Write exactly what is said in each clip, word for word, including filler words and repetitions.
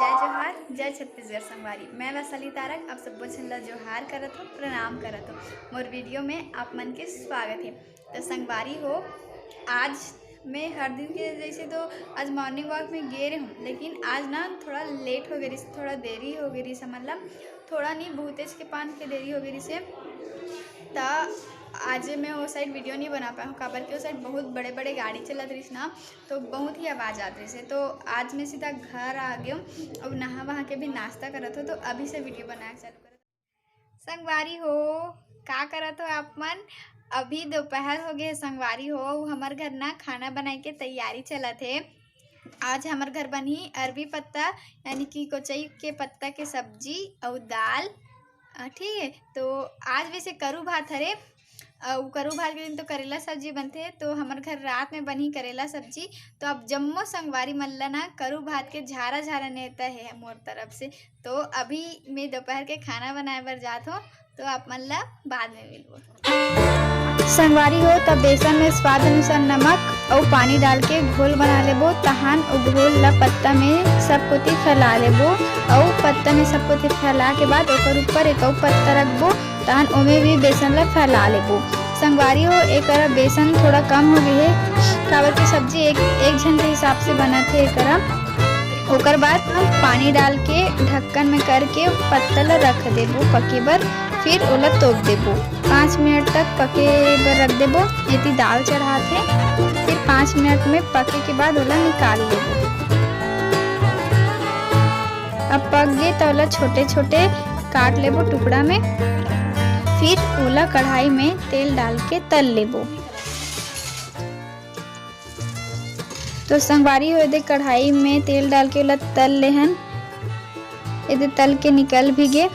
जय जोहार, जय छत्तीसगढ़ संगवारी। मैं वैशाली तारक, आप सब्बो झन ला जोहार करत हो, प्रणाम करत हो। मोर वीडियो में आप मन के स्वागत है। तो संगवारी हो, आज मैं हर दिन के जैसे तो आज मॉर्निंग वॉक में गे रहे हूँ, लेकिन आज ना थोड़ा लेट हो गई, थोड़ा देरी हो गई, मतलब थोड़ा नहीं, बहुतेच के पान के देरी हो गई से। त आज मैं वो साइड वीडियो नहीं बना पाया हूँ, काबर के वो साइड बहुत बड़े बड़े गाड़ी चलत रहिस ना, तो बहुत ही आवाज़ आत रहिस है। तो आज मैं सीधा घर आ गई हूँ। अब नहा वहा के भी नाश्ता करत हो, तो अभी से वीडियो बनाए चालू करत। संगवारी हो, का करत हो आप मन? अभी दोपहर हो गए संगवारी हो, हमर घर ना खाना बनाए के तैयारी चलत है। आज हमर घर बनही अरबी पत्ता यानी कि कोचई के पत्ता के सब्जी अउ दाल। अ, ठीक है, तो आज वैसे करू भात हरे। अउ करू भात के दिन तो करेला सब्जी बनथे, तो हमर घर रात में बनही करेला सब्जी। तो अब जम्मो संगवारी मन ला ना करू भात के झारा झारा नेवता है मोर तरफ से। तो अभी मैं दोपहर के खाना बनाए बर जात हूँ, तो आप मन ला बाद में मिलबो। संगवारी हो, तब बेसन में स्वाद अनुसार नमक अउ पानी डाल के घोल बना लेबो। तहान ओ घोल ला पत्ता में सब कोती फैला लेबो अउ पत्ता में सब कोती फैला के बाद ओकर ऊपर एक अउ पत्ता रखबो। तहान ओमे भी बेसन ला फैला लेबो। संगवारी हो, एकरा बेसन थोड़ा कम हो गई है, काबर के सब्जी एक, एक झन के हिसाब से बनत है एकरा। ओकर बाद हम पानी डाल के ढक्कन में करके पत्ता ला रख देबो पके बर, फिर ओला तोप देबो। पाँच मिनट तक पके बर रख देबो। एती दाल चढ़ात है, फिर पाँच मिनट में पके के बाद ओला निकाल लेबो। अब पक गे त ओला छोटे छोटे काट लेबो टुकड़ा में, फिर ओला कढ़ाई में तेल डाल के तल लेबो। तो संगवारी हो, एदे कढ़ाई में तेल डाल के ओला तल लेहन। एदे तल के निकल भी गे।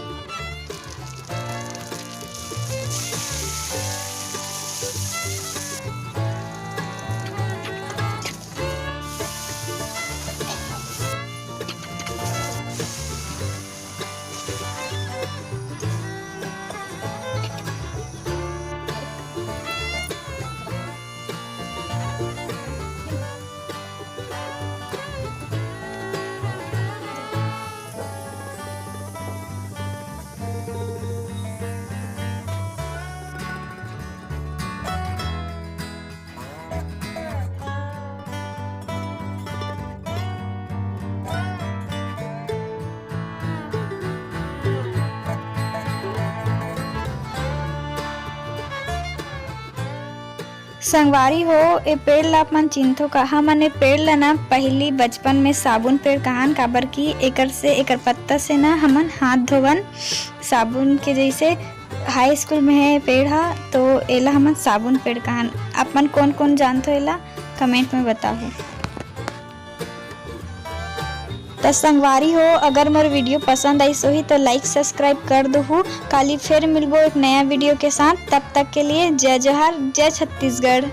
संगवारी हो, ए पेड़ ला आप मन चिन्हथो का? हमन ए पेड़ ला ना पहिली बचपन में साबुन पेड़ कहान, काबर कि एकर से, एकर पत्ता से ना हमन हाथ धोवन, साबुन के जैसे। हाई स्कूल में है पेड़ हा, तो एला हमन साबुन पेड़ कहान। आप मन कौन कौन जानथो एला, कमेंट में बताहू। त संगवारी हो, अगर मोर वीडियो पसंद आइस होही तो लाइक सब्सक्राइब कर दुहू। काली फिर मिलबो एक नया वीडियो के साथ। तब तक के लिए जय जोहार, जय छत्तीसगढ़।